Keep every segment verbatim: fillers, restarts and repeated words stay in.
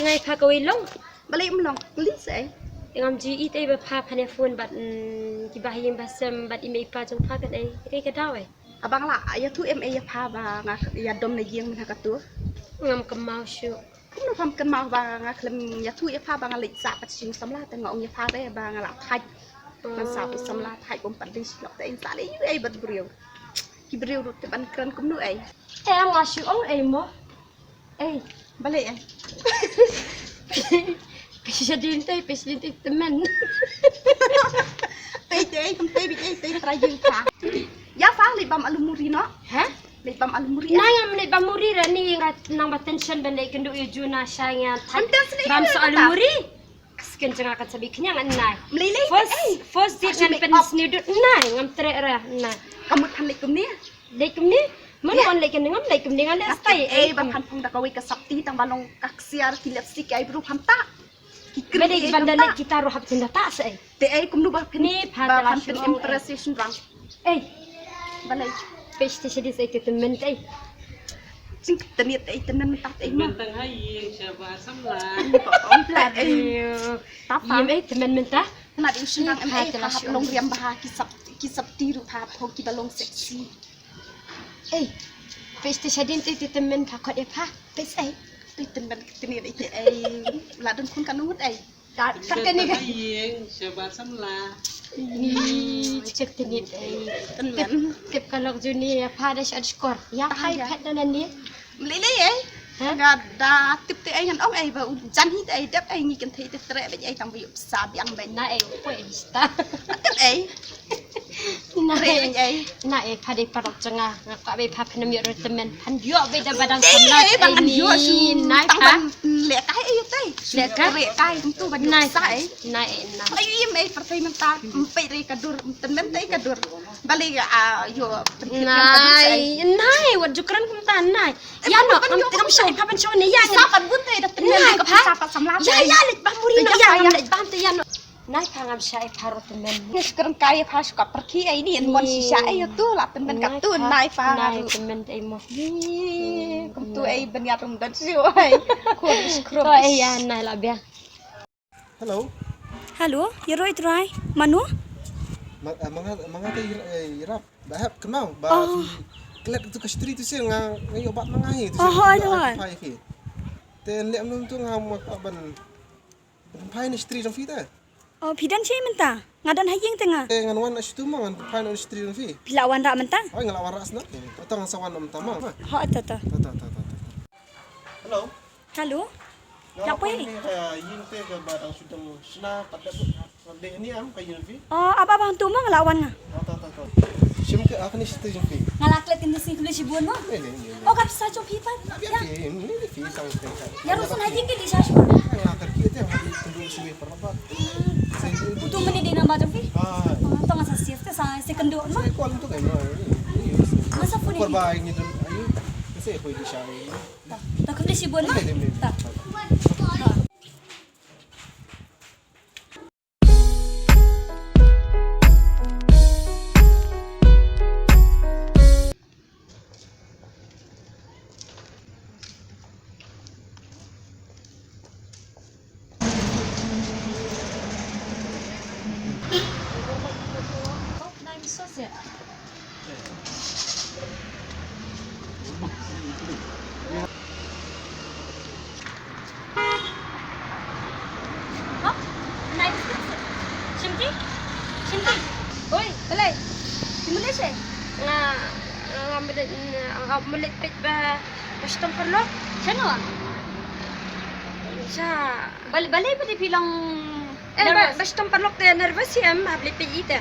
Ngai pha kawei long. Balei um long? Kuli se ei. Ngam ju ïohi te ba pha phan ïa phone bad, mm, kiba ha ïing ba sem bad i mei i pa jong pha kan ei. Kaei ka daw ei? Haba nga la ïathuh em ei ïa pha ba nga ïadom na ïing mynta katu? Ngam kynmaw shuh. Kumno pham kynmaw ba nga khlem ïathuh ïa pha ba nga leit sah pat sha jong u samla, te nga ong ïa pha re ba nga la thait. Ngan sah pat u samla thait bym pat leit sha lok, te in sa leit ïa ei bad briew. Ki briew ruh te ban kren kumno ei. Em, nga shu ong ei mo. Ei, balei ei? Pei shadien te, pei shadien te tymmen. Tei te ei, kum tei bit ei, tei trai jing pha. Ïa pha leit bam alu muri noh. Ha? Leit bam alu muri. Nai ngam leit bam muri ra ni nga nang ba tension ban leit kynduh ïa u Juna shai nga thait. Bam sa alu muri. Skin jong nga kan sa bit khñiang nai. Mlei lei. First, first date ngan pynsniew dud nai ngam treh ra nai. Ka mut phan leit kumne. Leit kumne. Mano ngan leit kumne, ngam leit kumne, ngan leit style. Ei, ba phan phong da kawei ka sopti tang ba long ka ksiar ki lipstick, ki eyebrow phan ta. Ki krim, ei, ban da leit kita ruh hap tynda ta sa ei. Te ei kumno ba phin, ba phan phin impress shisien rang. Ei. Balei? Pei te shadien te tymmen te ei. Jingtynit ei, tymmen mynta te ei mo. Tymmen tang ha ïing sha ba samla. Ong pla ei. Ta pha. Ïing ei tymmen mynta. Kane dei u shynrang em ei, pha hap long riam bha, ki sap, ki sopti ruh pha hap phong kiba long sexy. Ei, pei te shadien te, te tymmen pha khot ïa pha. Pei ei. Te tymmen te tynit ei te ei. La don khun ka ngut ei. Ka, ka tynit ei. Ïing sha ba samla. Ni, ka tynit ei. Tymmen. Tip, tip ka lok juni ïa pha da sha dskor. Ïa pha phet da nani. Mlei lei ei. Nga da tip te ei ngan ong ei ba u jan hi te ei dep ei ngi kynthei te treh beit ei tang ba ïoh pisa biang beit. Na ei poi ei sta. Tip ei. Na ei. Na ei pha dei paralok jong nga, nga kwah ba pha phin ym ïoh ruh tymmen, phan ïoh ba da ba dang samla ei, ba ngan ïoh shu nai tang pha. Ban lehkai ei te. Lehkai. Lehkai kumtu ban ïoh sa ei. Na ei na. Ai im ei pyrthei mynta, ym peit re ka dur, ym tymmen te ka dur. Balei ga ïoh. Nai, nai wat ju kren kumta nai. Ïa no, ngam shah ïa pha ban shong ne ïa. Sa pat bun te da tymmen ka pha sa pat samla. Ïa ïa leit bam muri no ïa, ngam leit bam te ïa no. Nai pha ngam shah ïa pha ruh tymmen. Ngi skren kai ïa pha shu ka pyrkhing ei ni en mon shisha ei tu la tymmen ka tu nai pha. Nai tymmen ei mo. Kumtu ei ban ïa rum dan shu ei. Khun skrum. To ei ïa nai la bia. Hello. Hello, ïaroh trai. Mano? Ma, eh, ma nga, ma nga te ïa, eh, ïarap. Ba hap kynmaw ba phi klet tu ka shtri tu sien nga, nga ïoh bat ma nga hi tu sien. Oh, hoi, hoi. Phai phi. Te leh mnum tu nga ma ka ban, ban phai na shtri jong phi te. Oh, phi don shaei mynta? Nga don ha ïing te nga. Te ngan wan na shu tu ma ngan phai na shtri jong phi. Phi la wan rah mynta? Oi, nga la wan rah sna. Te to ngan sa wan mynta ma. Ho, to, to. To, to, to, to, to. Hello. Hello. Nga la poi ha ïing te kaba dang shu dang shna pat da bud. Nga dei hani am ka ïing phi. Oh, aba ba hantu ma nga la wan nga. Oh, to, to, to. Shim ka, ah, kane shatei jong phi. Nga la klet kane shatei kane shibun ma. Lei, lei, lei, lei. Oh, ka pisa jong phi pat. Ïa. Phi, ni, ni, phi, sang, sang, sang. Ïa, ruh san ha ïing ki dei sha shibun. Nga la klet ki te, nga dei tyndu sha pyrbat. Utu mane dei namba jong phi? Ah. Oh, to nga sa save te sa second door ma. Second door tu kan ma. Masa phone ni. Korba ngi dun ayu. Kasi aku di sha. Ta, ta khublei shibun ma. Ta. Hah? Nai biskit sih. Shimti? Shimti? Oi, balei? Shim lei sih? Nga, nga mlei, nga mlei peit ba, ba shitom paralok. Shano? Sha. Bal-, balei ba dei phi long Eh, ba, nervous? Ba shitom paralok te nervous hi em, hap leit peit i te.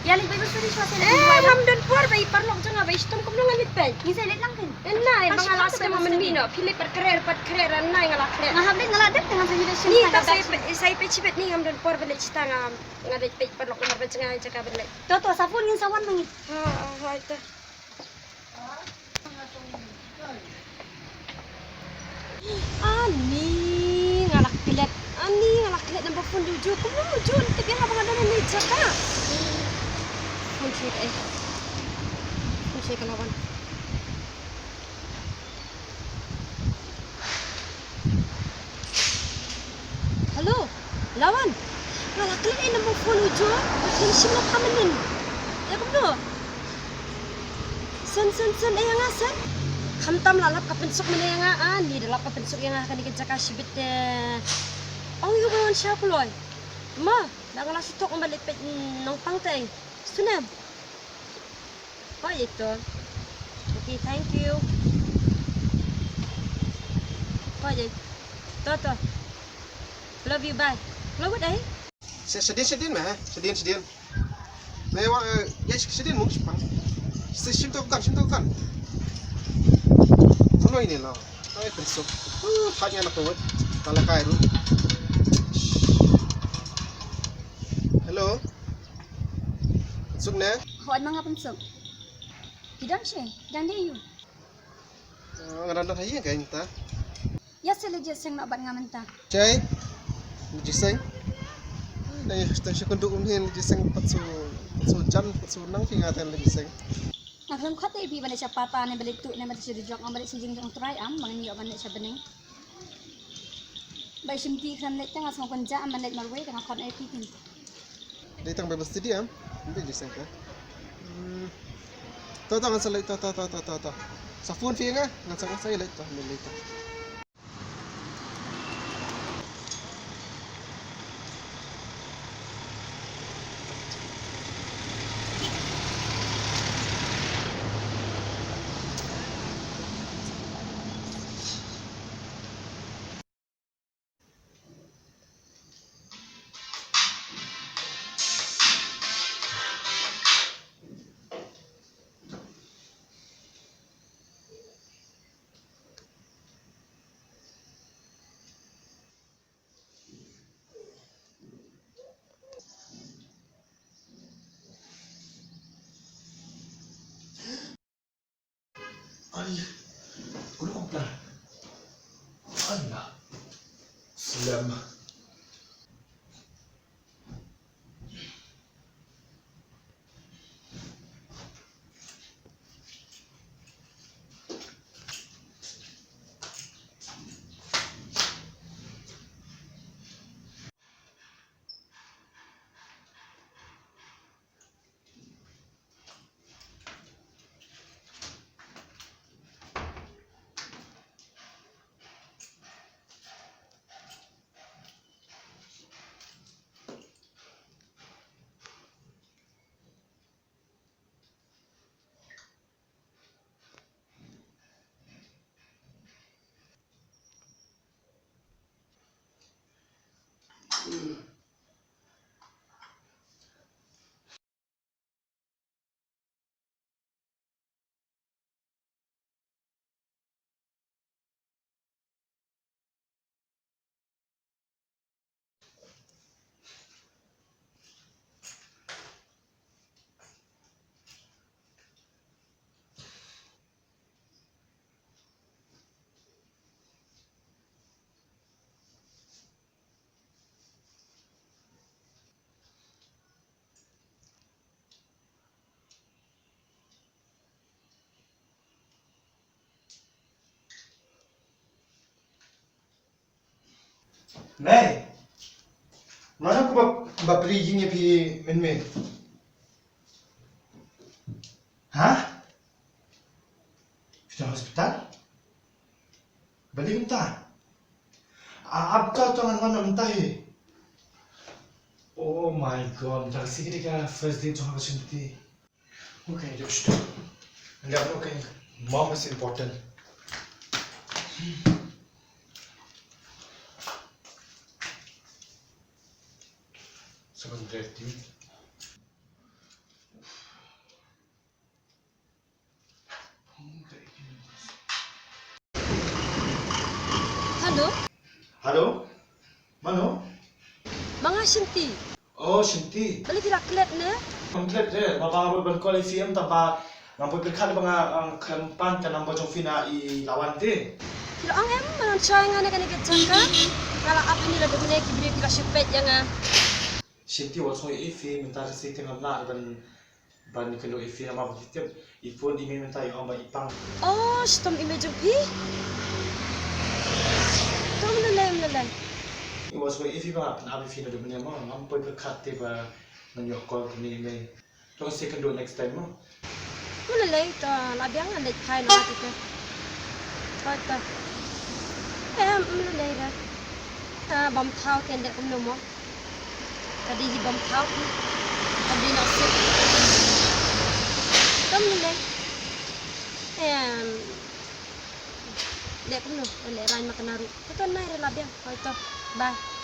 Ïa leit peit ba suri shwa suri. Eh, ngam don por ba i paralok jong nga ba i shitom kumno ngan leit peit. Ngi sa leit lang phin. Eh, nai, ba nga la shitom mynmiet noh. Phi leit pat krer, pat krer, nai nga la krer. Nga hap leit nga la dep te ngan sa hi leit shim. Ni ta sa i peit, sa i peit shibit ni ngam don por ba leit shita nga, nga leit peit paralok namar ba jngai jaka ba leit. To, to, sa phone ngin sa wan ma ngi. Ha, ha, ha, ita. Ani, nga la klet. Ani, nga la klet number phone jong u Ju. Kumno u Ju un tip ïa nga ba nga don ha kane ka jaka? Phone sha ka, eh. Phone sha ka lawan. Lawan, nga la klet ïa i number phone u Joe, u khlem shim la phah mynnin. Ïa kumno? Send, send, send ïa nga, send. Khamtam la lap ka pynsuk mynne ïa nga, ah, ni da lap ka pynsuk ïa nga ha kane ka jaka shibit te. Ong ïa u ba wan sha kloi. Ma, da nga la shu tok, nga ba leit peit, mm, nongpang te. Sunem. Poi ïa to. Okay, thank you. Poi ïa to, to. Love you, bye. Lo wat ai. Sa, sa dien, sa dien ma, sa dien, sa dien. Me wa, eh, ya, sa dien mo, sa pang. Sa shim to kan, shim to kan. Ano ini lo? Ai, pynsuk. Uh, thait nga na ko wat. Tala kai ru. Hello. Pynsuk ne? Hoi, ma nga pynsuk. Ki dang shi, dang dei ïu. Ah, nga dang dang ha ïing ka mynta. Ïa, sa leit jied seng noh bad nga mynta. Chai. Leit jied seng. Nai, tang shi kynduh um hin leit jied seng pat su, pat su jan, pat su nang phi nga ten leit jied seng. Nga khlem khot ïa phi ban leit sha pata ne ban leit tuh ne ban leit sha dujok, ban leit sha jingjngoh Trai am, ban ïoh ban leit sha bneng. Bai shim ti khlem leit tang nga sngewkynjah am ban leit marwei tang nga khot ïa phi kin. Dei tang bai ba steady am. Dei jied seng ka. Hmm. To, to, ngan sa leit, to, to. Sa phone phi nga, ngan sa, ngan sa leit, to, ngan leit, to. Ai, kuno ka pla. Ai na. Slem. Nei. Mano ko ba, ba pri jing ya pi men men. Ha? Phi tang hospital? Balei mynta? A, ap ta tang ngan wan mynta hi. Oh my God, mynta ka sngi ka dei ka first date jong nga bad Shanti. Okay, just. And I'm okay. Mom is important. Seven thirty. Hello. Hello. Mano? Ma nga Shanti. Oh, Shanti. Balei phi la klet ne? Ngam klet re, ba ba ban call ïa phi em, tang ba ngam poi pyrkhat ba nga, ah, khlem pan ka number jong phi na i Lawan te. Phi la ong em, ba ngan shah ïa nga na kane ka jaka. Nga la ap hangne la dep ne ki briew ki la shu peit ïa nga. Shanti, wat sngew ïa phi, mynta ka sngi te ngam lah ban Ban kynduh ïa phi namar ba phi tip i phone i mei mynta i ong ba i pang. Oh, shitom i mei jong phi? To, ym lei lei, ym lei lei. It was way if you ba kan abi fina do bne mo, ngam poi pyrkhat te ba ngan ïoh call kumne email. To kan se kan do next time mo. Mula lei to la biang an dei phai na ti te. Hoi to. Em, mula lei ra. Ah, bam thau ken de kumno mo. Ka dei hi bam thau ki. Ka dei na sip. Kam ni lei. Em. De kumno, le ran ma kana ru. Ko to nai re la biang. Hoi to. Bye.